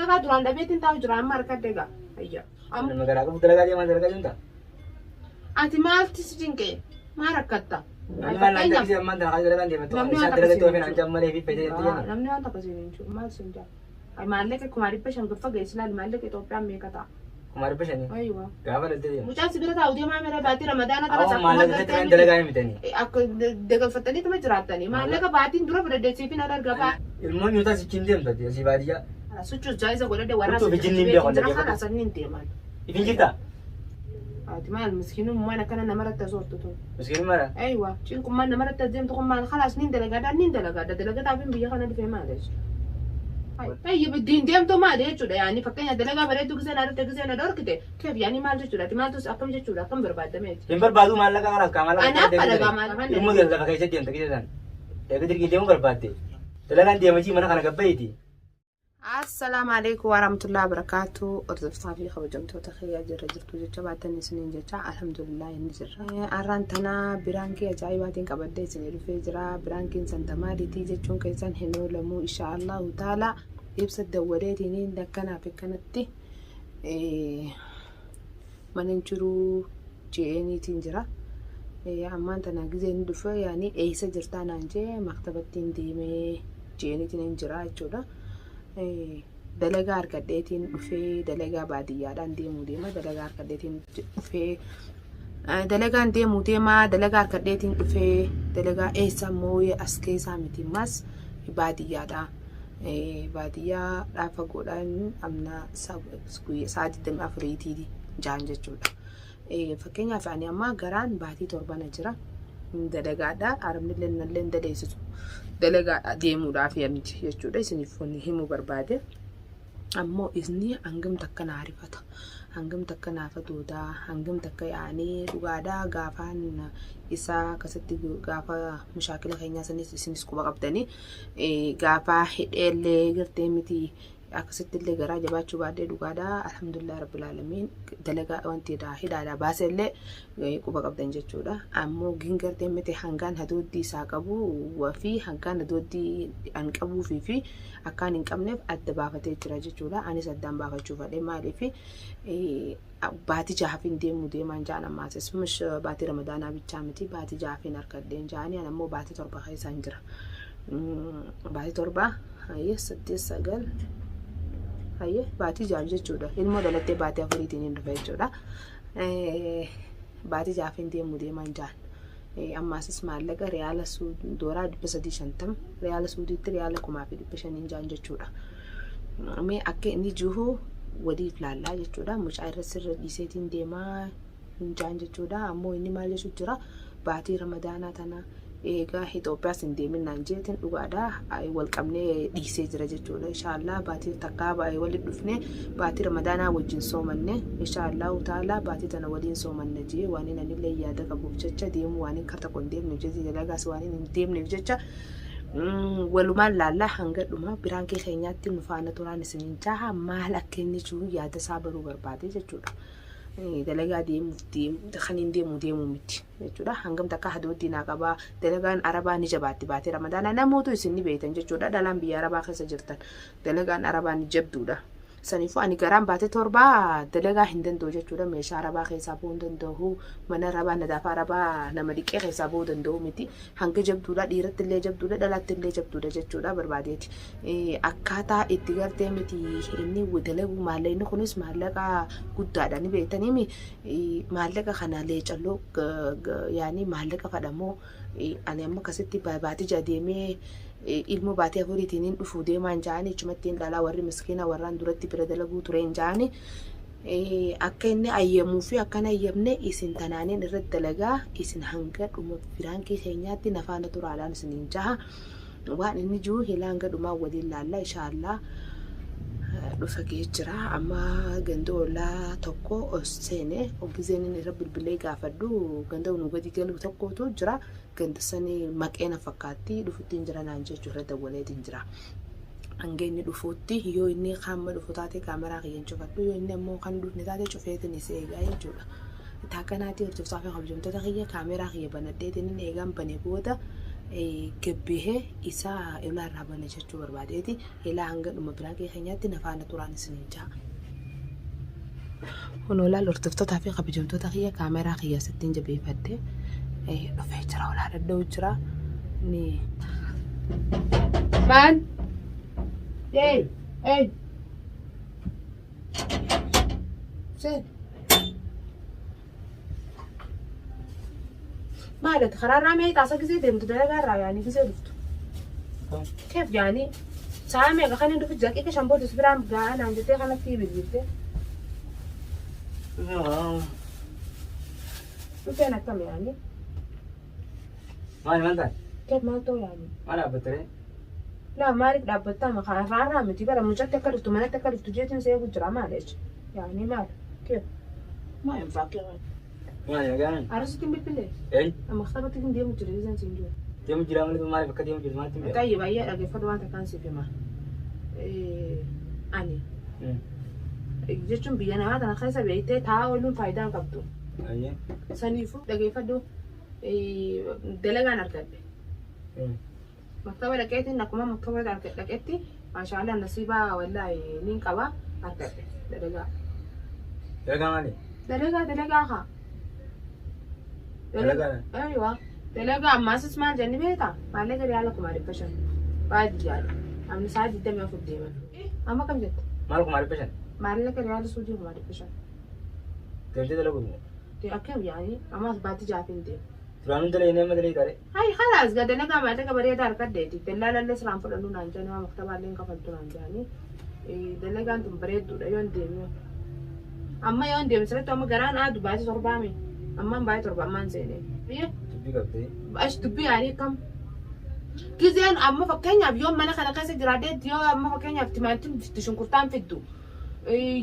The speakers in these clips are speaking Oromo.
Dalagaa duraan dhabeetiin taa'u jira amma harkadde gaa. Ayya. Nama garaa qabu dalagaa deemaa dalagaa deemta. Ati maalti si cinqee? Maa rakkatta? Namni maal naan taksii ammaan tana dalagaa deema. Namni waan Isaan dalagaa akkasii deema naan malee fi fayyada jettee jenna. Namni waan takka siin hin jiru. Maal siin jaa? Ay maallaqa 500,000 gaffa geessi laali maallaqa Itoophiyaan meeqa ta'a? 500,000. Ayiwa. Gaafa dhaltee deema. Mucaan si bira taa'u deemaa mere baatii ramadaana Awwa kanas maallaqa irratti kan dalagaa hin bitanii. Akka dagalfattaniituma jiraattanii maallaqa baatiin dura fudhadheesiifin ala argafaa. Ilmoon nyootaa sichiin deemtu ati asii baadiyyaa. Sochoos jaayisa godhadhe warra Huccuu fi jinniin beeku jira dhaggeeffatu. kana sanniin deeman. Ifin jirtaa? Ati maal miskiinummaan akkana namarratti asoortu tun. Miskiinummaadha. Aywa cinqummaan namarratti as deemtu kun maal khalaas niin dalagaadha niin dalagaadha dalagataafin biyya kana dhufee maal jechuudha. Tayyib ittiin deemtu maal jechuudha yaani fakkeenya dalagaa bareedduu gisee naa dhufte gisee na dhorkite keef yaani maal jechuudha ati maaltu akkam jechuudha akkam barbaadameeti. Hin barbaadu maallaqa kanaaf kaa maallaqa Anaaf dalagaa maallaqa. Ilmoo jala lafa keessa deemta keessa isaan. Eega dirqii deemuu barbaadde. Dalagaan deemachii mana kana gabba'iiti. Assalaamu alaikum warahmatullahi wabarakatuh. Hordoftoota fi kabajamtoota kiyyaa jirra jirtu jecha baatan isiniin jecha alhamdulillah inni jirra. Arraan tana biraankii ajaa'ibaatiin qabadhee isinii dhufee jira. Biraankiin santa maaliitii jechuun keessan hin oolamu insha Allahu taala. Ibsa dawwaleetiin akkanaa fi akkanatti mana hin jiru je'eeniitiin jira. Ammaan tana gizee inni dhufe yaani eessa jirtaa naan jee maktabattiin deemee je'eeniitiin hin jira jechuudha. Dalagaa argadheetiin dhufee dalagaa baadiyyaadhaan deemuu deema dalagaa argadheetiin dhufee dalagaan deemuu deema dalagaa argadheetiin dhufee dalagaa eessa immoo as keessaa miti ammas baadiyyaadha. Baadiyyaa fagoodhaan amna sa'a 24tii jaan jechuudha. Fakkeenyaaf ani amma garaan baatii torbana jira. Dalagaadha. Arabni illee nallee hin daleessisu. Dalagaadha deemuudhaaf miti jechuudha. Isiniif wanni himuu barbaade. Ammoo isni hangam takka na arifata. Hangam takka naaf aduudaa. Hangam takka yaa'anii dhugaadha gaafaan isaa akkasitti gaafa mushaakila keenyaa sanis isinis quba qabdanii gaafa hidheellee gartee miti akkasitti illee garaa jabaachuu baadhee dhugaadha alhamdulillah rabbil aalamiin dalagaa wantiidha hidhaadha baasee illee quba qabdan jechuudha ammoo gin gartee miti hangaan hadooddii isaa qabu fi hangaan hadooddii an qabuufi fi akkaan hin qabneef adda baafatee jira jechuudha anis addaan baafachuu fadhe maaliif baatii jahaafin deemuu deemaan ja'an ammaasis mish baatii ramadaanaa bichaa miti baatii jahaafin harkadheen ja'anii an ammoo baatii 7 keessaan jira. Baatii 7 hayyee 8 9 hayyee baatii jahaaf jechuudha. Ilmoo dhalattee baatii afuriitiin hin dhufe jechuudha. Baatii jahaafin deemuu deemaan ja'an. Ammaasis maallaqa riyaala dooraa 350 riyaala suudiitti riyaala 1500 ja'an jechuudha. Mee akka inni jiru waliif laallaa jechuudha. Mucaa irra sirra dhiiseetiin deemaa hin jaan jechuudha. Ammoo inni maal jechuu jira baatii ramadaanaa tana eegaa Itoophiyaas hin deemin naan jeetiin dhugaadha. Wal qabnee dhiisee jira jechuudha. Inshaallah baatii takkaa baay'ee walitti dhufne baatii ramadaanaa wajjin soomanne inshaallahu taala baatii tana waliin soomanne jee waan inni anillee yaada qabuuf jecha deemuu waan hin karta kun deemneef jecha dalagaas waan hin deemneef jecha walumaan laallaa hanga dhuma biraankii keenyaatti nu faana turaan isiniin jaha maal akka inni jiru yaada isaa baruu barbaade jechuudha. Dalagaa deemuuf kan hin deemu deemu miti jechuudha. Hangam takka hadooddii naa qabaa dalagaan arabaa ni jabaatti baatee ramadaanaa namootu isin ni beektan jechuudha. Dhalaan biyya arabaa keessa jirtan dalagaan arabaa ni jabduudha. Saniifuu ani garaan baatee torbaa dalagaa hin danda'u jechuudha. Meeshaa arabaa keessaa bu'uu hin danda'u. Mana arabaa nadaafa arabaa nama dhiqee keessaa bu'uu danda'u miti. Hanga jabduudha dhiiratti illee jabduudha dhalaatti illee jabduudha jechuudha barbaadeeti. Akkaataa itti gartee miti inni dalagu maallaqni kunis maallaqa guddaadha ni beektaniimi. Maallaqa kana leecalloo yaani maallaqa fadhamoo ani amma akkasitti baatii ja'a deemee ilmoo baatii afuriitiin hin dhufuu deemaan ja'anii achumatti hin dhalaa warri miskiina warraan duratti bira dalaguu tureen ja'anii akka inni ayyamuu fi akka hin ayyamne isin tanaaniin irratti dalagaa isin hanga dhuma firaankii keenyaatti nafaana turaadhaan isiniin jaha waan inni jiru hila hanga dhumaa waliin laalla inshaallaa dhufa gahee jira amma ganda ollaa tokko ol seene ogizeen inni irra bilbilee gaafadhu ganda nu gadi galu tokkotu jira ganda sani maqee na fakkaatti dhufuttiin jira naan jechuu irra dawwaleetiin jira. Hanga inni dhufuutti yoo inni hamma dhufu taate kaameraa kiyyan cufadhu yoo inni ammoo kan dhufne taate cufeetiin isa eegaa jechuudha. Taakkanaatii hordoftoota fi kabajamtoota kiyya kaameraa kiyya banadheetiin inni eegaan bane booda Gabbihee isaa ilaa irraa bane jechuu barbaadeeti. Ilaa hanga dhuma biraa keenyaatti na faana turaan isiniin ja'a. Kun olaal hordoftootaa fi kabajamtoota kiyya kaameraa kiyya sittiin jabeeffadde dhufee jira olaa dhadha'u jira. Ni. Maal? Hey! Hey! Seen. Maal ati karaarraa mee taasa gisee deemtu dalagaarraa yaanii gisee dhuftu. Keef yaanii sa'a meeqa kan hin dhufu daqiiqa shan booda si biraan gahaa naan jettee kanatti bilbilte. Dhufeen akkam yaanii? Maali maal taate? Keef maal ta'u yaanii? Maal dhaabbattee? Laa maaliif dhaabbattaa maqaa irraa miti bara mucatti akka dhuftu manatti akka dhuftu jeetiin seegu jira maal jecha yaanii maal keef maa hin fakkii Maali nagaan? Arasitti hin bilbilee? Eenyu? Amma maktabatti hin deemu jira isaan siin jiru. Deemu jira malee maaliif akka deemu jirtu maalitti hin beeku? Tayyee baay'ee dhaggeeffadhu waan takkaan siif hima. Ani jechuun biyya namaa tana keessa beektee taa'aa ooluun faayidaa hin qabdu. Ayyee. Saniifuu dhaggeeffadhu dalagaan argadhe. Maktaba dhaqeetiin akkuma maktaba dhaqetti maashaallah nasiibaa wallaahi niin qaba argadhe dalagaa. Dalagaa maali? Dalagaa dalagaa haa. Dalagaa? Aywa. Dalagaa ammaasis maal jenni beektaa? Maallaqa riyaala 500,000. Baadiyyaadha. Amni sa'a 24 deeman. Amma kam jette? Maal 500,000? Maallaqa riyaala suudii 500,000. Deemtee dalaguu moo? Akkam yaani ammaas baatii jaaf hin deemu. Duraanuu dalagee amma dalagee taate? Hay khalaas ga dalagaa maallaqa bareedaa harkadheeti. Dallaalallee siraan fudhannu naan jedhani waa maktabaallee hin kafaltu naan jedhani. Dalagaan tun bareedduudha yoon deemu. Amma yoon deemu sirriitti amma garaan aadu baatii torbaami. Ammaan baatii torba ammaan seenee. Dubbii qabdee. Ash dubbii yaanii akkam. Gizeen amma fakkeenyaaf yoo mana kana keessa jiraadhee yoo amma fakkeenyaaf timaatiin fiddu shunkurtaan fiddu.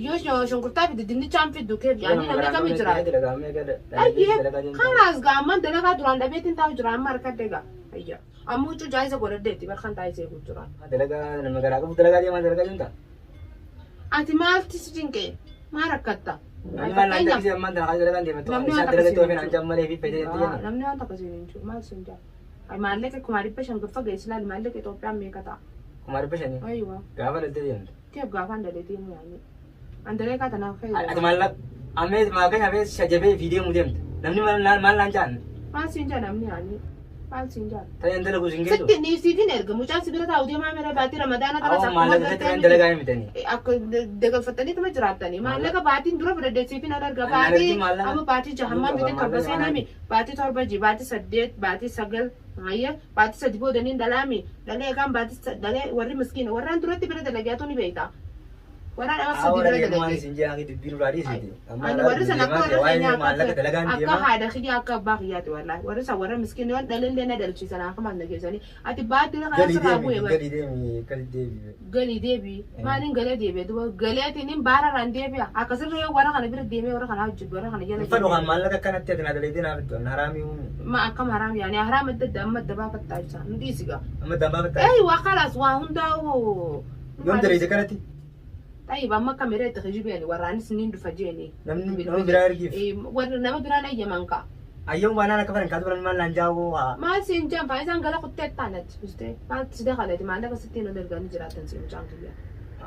Yoo shunkurtaa fiddu dinnichaan fiddu keef yaanii namni akkamii jiraata. Ayyee kanaas gaa ammaan dalagaa duraan dhabeetiin taa'u jira amma harkadde gaa. Ayya amma huccuu jaayisa godhadheetti barkan taa'isee eegu jira. Dalagaa nama garaa qabu dalagaa deemaa dalagaa deemta. Ati maalti si cinqee? Maal rakkatta? Namni maal naan takkisee ammaan tana dalagaan deematu. Namni Isaan waan dalagaa akkasii toofeen anjaan malee fi fedhee jettee jenna. Namni waan takka siin hin jiru maal siin jaa? Maallaqa 500,000 gaffa geessi laali maallaqa Itoophiyaan meeqa ta'a? 500,000. Aywa. Gaafa dhaltee deemtu. Keef gaafaan dalee deemu yaani. An dalagaa tanaaf Ati fayyadamu. maallaqa ammee maallaqa hafee shajabee fi deemuu deemta. Namni maal maal naan jaan? Maal siin jaa namni yaani? Maal siin jaa? Ta'ee dalagu siin geessu. Sitti ni siifin erga mucaan si bira taa'u deemaa mera baatii ramadaana tana Awwa akkuma maallaqa gartee irratti dalagaa hin bitanii. Akka dagalfattaniituma jiraattanii maallaqa baatiin dura fudhadhe siifin ala erga Ani baatii argatti maallaqa- amma baatii jahammaa Maallaqa miti torba maallaqa seenami baatii torba ji baatii saddeet baatii sagal hayya baatii sadi boodaniin dhalaami dhalee egaan baatii dhalee warri miskiina warraan duratti bira dalagee ni beekta warraan amma sadi Awwa bira deemaa dalagee. isin jaa dubbii nurraa dhiisiti. Ani warri san akka warra keenyaa maallaqa dalagaan akka deemaa. haadha kiyyaa akka abbaa kiyyaati wallaahi warri san warra miskiina yoon dhalellee na dhalchiisan akka maal na geessanii ati baatii kana Galii sirraa bu'e deemi bara. galii deemi galii deemi. Galii deebii maaliin galee deebi'e duba galeetiin baararraan deebi'a akkasirra yoo warra kana bira deemee warra kana hojjetu warra kana jala Hin fedhu kan maallaqa akkanatti ati na dalaydee naaf itti wanna haraamii uumi. Ma akkam haraam yaani haraam adda adda amma adda baafattaa ibsa nu dhiisi gaa. Amma dambaa fattaa. Ei waa kalaas waa hundaa'u. Yoom dalayde kanatti? Tayyib amma akka miree itti kijibeeni warraanis niin dhufa jeeni. Namni nama biraa ergiif. Warra nama biraan ayyaman ka'a. Ayyoon waan akka faran kaatu baran maal naan jaawoo haa. Maal siin jaan faayisaan gala kuttee taanatti bustee maal si dakalati maallaqa sittiin ol erganii jiraatan siin mucaan kiyya.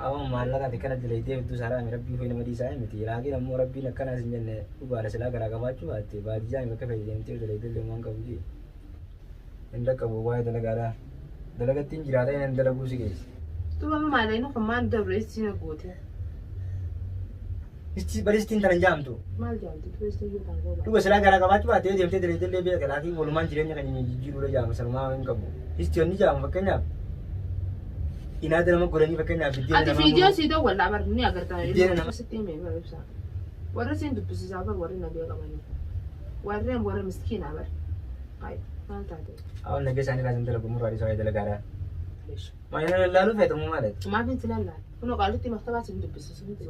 Awwa maallaqa ati kana dalaydee hedduu haraami rabbii ho'i nama dhiisaa miti. Laakiin ammoo rabbiin akkanaas hin jenne dhugaadha silaa garaa qabaachuu baatte baadiyyaa bakka fedhe deemtee dalaydee illee waan qabu jee. Hin dhaqqabu waa'ee dalagaadha. Dalagattiin jiraata inni dalaguu si geesse. Duuba amma maallaqni kun maal dabreessi na goote? Isti balistiin tana hin jaamtu. Maal jaamti? Turistii yoo ta'an gooba. Dhuga silaa garaa qabaachuu baatte yoo deemtee dalaydee illee beeka laakiin walumaan jireenya keenya jijjiiruudha jaama sanumaa hin qabu. Isti onni jaamu fakkeenyaaf inaada nama godhanii fakkeenyaaf biddeena Ati namaa fiidiyoo muruu. sii dawwallaa bar ni agartaa. Biddeena nama- Sitti himee bar ibsaa. Warra siin dubbisiisaa bar warri nagee qabanii. Warreen warra miskiinaa bar. Ay maal taate? Awwan nagee isaanii laasin dalagu murraa dhiisuu waa'ee dalagaadha. Maayina lallaaluu feetamu maali? Maaf hin silallaal? Kunoo qaalitti maktabaa siin dubbisiisu miti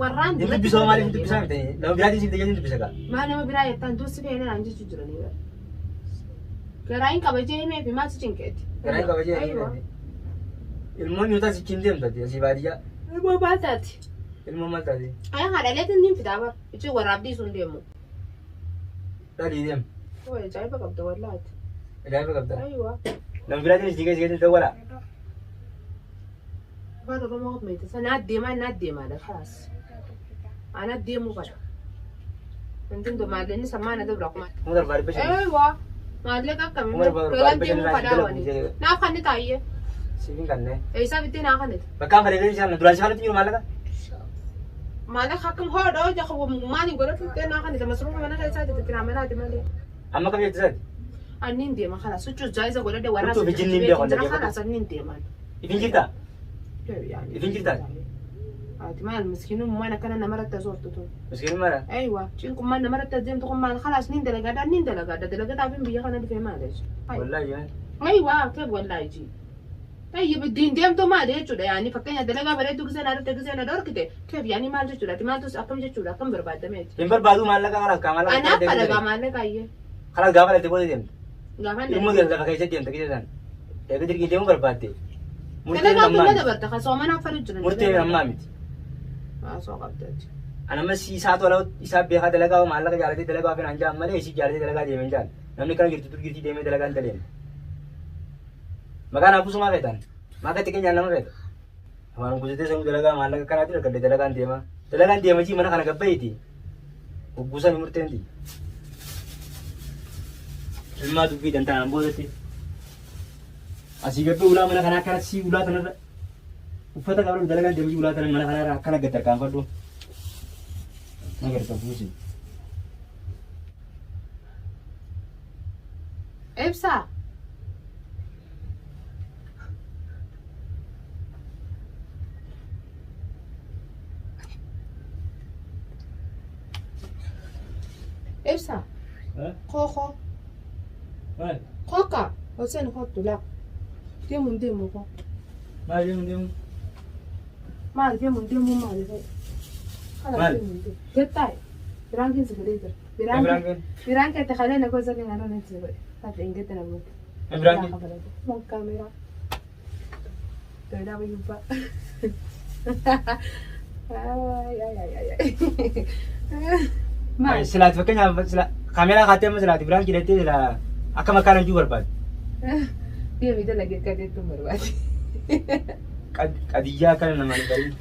warraan Hin dubbisoo maaliif hin dubbisaa miti? Nama biraatiin siif tajaajila dubbisa gaa. Maa nama biraa jettaan dursi feene naan jechuu jiranii bar. Garaa hin kabajee himee fi maal si cinqeeti? Garaa hin kabajee Aywa. himee. Ilmoon nyootaa sichiin deemtati asii baadiyyaa. Ilmoo maal taati? Ilmoon maal taati? Ay haadhaleetiin niin fidaa bar. Ichi warraabdii sun deemu. Dhalii deem. Way ajaa'iba qabda wallaati. Ajaa'iba qabda. Aywa. Nama biraatiin si keessa dawwala. Afaan Oromoo meeta sana deemaa na deemaadha kalaas. Ana deemuu qaba. Wanti hundi maallaqni sammaa na dabra kuma. 7500. Aywa. Maallaqa akkamii? Kuma Tolaan 4500 deemuu irraa fadhaa si wani. dalagu. Naaf kan ni taa'ee. Siifin kannee. Eessaa bittee naa kanete. Bakkaan fedhe isaan duraan si kanatti jiru maallaqa. Maallaqa akkam hodhoo jaha maaliin godhatu bittee naa kanete masruufa mana keessaa jirti kiraa manaati malee. Amma kam jetti isaati? Anniin deema kana sochoos jaayiza godhadhe warra Utuu bijinni hin beeku jira dhaggeeffatu. kanaas anniin deeman. Ifin jirtaa? Ifin jirtaa? Ati maal miskiinummaan akkana namarratti asoortu tun. Miskiinummaadha. Aywa, cinqummaan namarratti adeemtu kun maal khalaas niin dalagaadha niin dalagaadha dalagataaf biyya kana dhufee maal jechuudha. Wallaahi jaan. Aywa, keef wallaahi ji. Tayyib diin deemtu maal jechuudha yaani fakkeenya dalagaa bareedduu gisee na dhufte gisee na dhorkite keef yaani maal jechuudha ati maaltu akkam jechuudha akkam barbaadameeti. Hin barbaadu maallaqa kalaas kaa maallaqa. Anaaf dalagaa maallaqa ayyee. Kalaas gaafa dhalte booda deemta. Gaafan Ilmoo deemta lafa keessa deemta keessa isaan. Eega dirqii deemuu barbaadde. Murteen Dalagaa ammaa tun miti. dabarta kasoo mana affaru jiran. Murteen ammaa miti. Asoo qabdaati. Ana amma si isaa tola isaa beekaa dalagaa maallaqa jaalatee dalagaa fi naan jaan malee isii jaalatee dalagaa deemee jaan. Namni kana jirtu dur jirtii deemee dalagaa hin daleen. Maqaan abbusumaa feetan. Maaqa xiqqeenyaan nama feeta. Afaan guutatee sanuu dalagaa maallaqa kanaatiin argadde dalagaan deema. Dalagaan deema jii mana kana gabbayeeti. Hogguusan murteen ti. Ilmaa dubbii dantaan boodatti. Asii gabbee ulaa mana kanaa akkana sii ulaa tanarra uffata qabdu dalagaan deema jii ulaa tana mana kanarra akkana gad tarkaanfadhu. Na garta buusi. Ibsaa. Ibsaa. Koo koo. Maal? Kooka. Hoseen kootu laa. Deemuun deemuu koo. Maal deemu deemu? Maal deemuun deemuu maal ta'e? Maal? Gattaa'e. Biraan keessa fedhee jira. Biraan kee? Biraan kee takalee na gosa kan aroon itti godhe. Taate hin gatte na goote. Biraan kee? Mon kaameraa. Toilaa bayyubbaa. Ay ay ay ay ay. Maal? Silaati fakkeenyaaf sila kaameraa kaatee amma silaati biraan jedhattee sila akka makkaan hojii barbaade. Deemii dalagee akka deettu barbaade. Qadiyyaa akkana nama hin barin.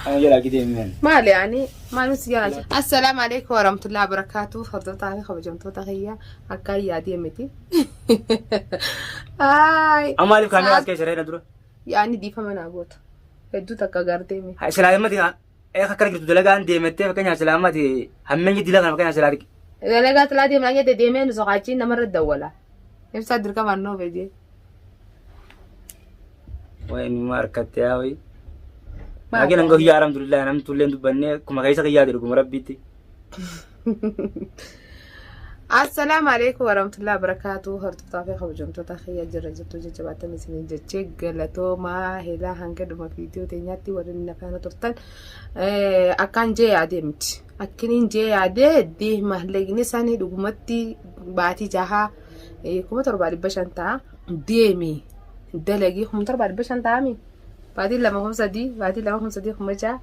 Kana jalaa gidee mi'an. Maali ani maal si jala. Assalaamu alaikum warahmatullahi wabarakatuh. Hordoftoota fi kabajamtoota kiyya akka yaadee miti. Ay. Amma maaliif kaameraa as keessa reena dura? Yaani dhiifama naa goota. Hedduu takka gartee mi. Silaa ammati eeka akkana jirtu dalagaan deemattee fakkeenyaaf silaa ammati hammeenyi dila kana fakkeenyaaf silaa Dalagaa tilaa deemaa jette deemee nu soqaachiin namarra dawwala. Ibsaa dirqamaan noo fedhee. Wayi numa harkatte yaa wayi. Laakiin hanga kiyyaa alhamdulillah namni tullee hin dubbanne akkuma keessa kiyyaa jedhu guma rabbiitti. Assalaamu alaikum warahmatullahi wabarakatuh. Hordoftoota fi kabajamtoota kiyya jirra jirtu jajjabaatan isiniin jechee galatoomaa helaa hanga dhuma viidiyoo teenyaatti warri na faana turtan akkaan jee yaadee miti. Akkiniin jee yaadee deema lagni isaanii dhugumatti baatii jahaa 7500 ta'a. Deemi dalagii 7500 ta'ami. Baatii 2 3,000 baatii 2 3,000 6,000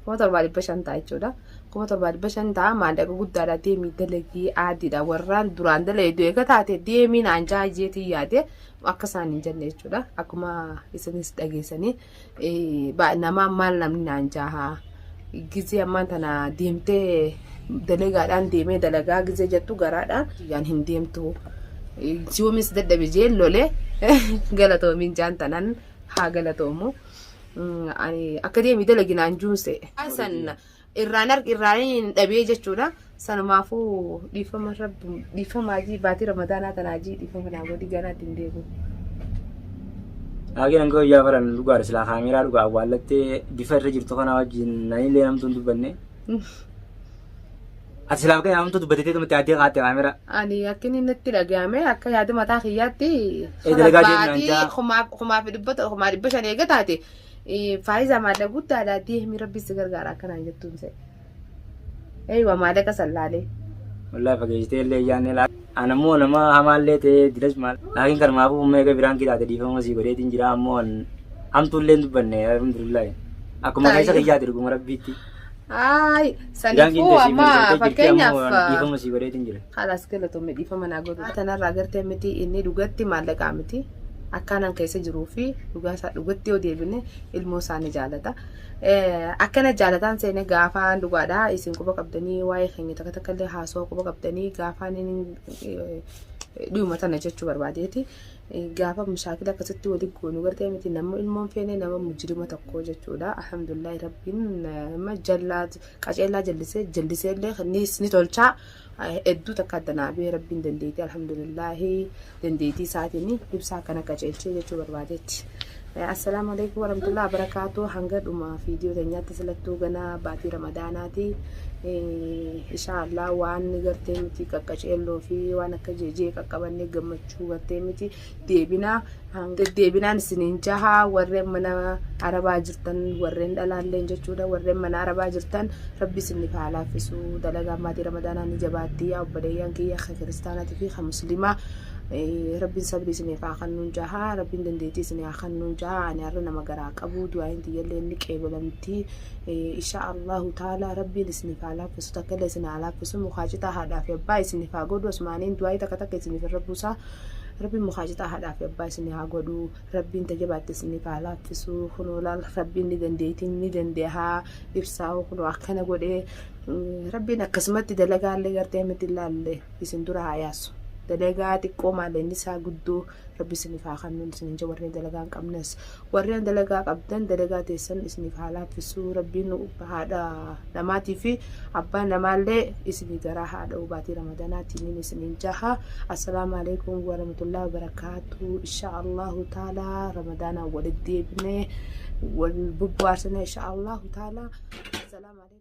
7500 ta'a jechuudha. 7500 ta'a maallaqa guddaadha deemii dalagii aadiidha warraan duraan dalagee eega taate deemii naan jaa jeetii yaade akka isaan hin jenne jechuudha. Akkuma isinis dhageessanii namaa maal namni naan jaaha gizee ammaan tana deemtee dalagaadhaan deemee dalagaa gizee jettu garaadhaan yaan hin deemtu. Si'oomis dadhabe jee lolee galatoomiin jaan tanan haa galatoomu. Ani akka deemi dalagi naan juunse. San irraan arg irraan dhabee jechuudha. Sanumaafuu dhiifama rabbi dhiifama hajii baatii ramadaanaa tana hajii dhiifama naa godhi ganaatti hin deebi'u. Laakiin hanga guyyaa baran dhugaadha silaa kaameraa dhugaa awwaallattee bifa irra jirtu kana wajjin nanillee namtu hin dubbanne. Ati silaa fakkeenyaaf namtu dubbateetee tumatti addee kaatte kaameraa. Ani akka inni natti dhaga'ame akka yaada mataa kiyyaatti Dalagaa deemnaan baatii jaa. 1500 eega taate faayidaa maallaqa guddaadha deemi rabbi si gargaara akkanaan jettuun se'e. Eeywa maallaqa sallaalee. Wallahi fageessitee illee yaadne laa. Ana immoo nama hamaallee ta'ee diras maal. Laakiin kanumaafuu humna eega biraan kitaate dhiifama sii godheetiin jira ammoo hamtuullee hin dubbanne alhamdulillah. Akkuma keessa kiyyaati dhuguma rabbiitti. Ay, saniifuu amma fakkeenyaaf Dhiifama si godheetiin jira. Kalaas galatoomne dhiifama naa godhu. Tanarraa gartee miti inni dhugatti maallaqaa miti. Akkaanaan keessa jiruu fi dhugaa isaa dhugatti yoo deebine ilmoo isaa ni jaalata. Akkana jaalataan seene gaafaan dhugaadha. Isin quba qabdanii waa'ee keenya takka takka illee haasawaa quba qabdanii gaafaan inni dhiyuma tana jechuu barbaadeeti. Gaafa mushaakila akkasitti wali goonu gartee miti nama ilmoon feene nama mujrima tokko jechuudha. Alhamdulillahi rabbiin nama jallaa qaceellaa jallisee jallisee illee ni tolchaa hedduu takka adda naa bee rabbiin dandeettii alhamdulillahi dandeettii isaatiin ibsaa kana qaceelchee jechuu barbaadeetti. Assalaamu alaikum warahmatullahi wabarakatuh. Hanga dhuma viidiyoo teenyaatti silattuu gana baatii ramadaanaati. Insha Allah waan gartee miti qaqqaceelloo fi waan akka jeejee qaqqabannee gammachuu gartee miti deebinaa deddeebinaan isiniin jaha. Warreen mana arabaa jirtan, warreen dhalaalleen jechuudha, warreen mana arabaa jirtan rabbi isiniif haa laaffisu. Dalagaan maatii ramadaanaa ni jabaatti. Yaa obboleeyyan kiyya ka kiristaanaatii fi ka muslimaa, rabbiin sabrii isiniif haa kennuun jaha, rabbiin dandeettii isinii haa kennuun jaha. Ani har'a nama garaa qabu, du'aayin tiyyallee ni qeebalamti insha Allahu taala. Rabbiin isiniif haa laaffisu, takka illee isin haa laaffisu. Mukaacitaa haadhaa fi abbaa isiniif haa godhu. Osmaaniin du'aayii takka takka isiniif irra buusaa. Rabbiin mukaacitaa haadhaa fi abbaa isinii haa godhu. Rabbiin tajabaatte isiniif haa laaffisu. Kunoo laal, rabbiin ni dandeettiin ni dandeehaa ibsaa kunoo akkana godhee. Rabbiin akkasumatti dalagaallee gartee miti ilaalle isin dura haa yaasu. Dalagaa xiqqoo maal inni isaa guddoo rabbi isiniif haa kennuun isiniin jaa. Warreen dalagaa hin qabnes, warreen dalagaa qabdan dalagaa teessan isiniif haa laaffisu. Rabbiin haadha namaatii fi abbaa namaallee isinii garaa haadha baatii ramadanaatiin isiniin jaha. Assalaamu alaikum warahmatullahi wabarakaatu. Insha Allahu taala ramadaanaan walitti deebinee wal bubbu'aarsina insha Allahu taala. Assalaamu.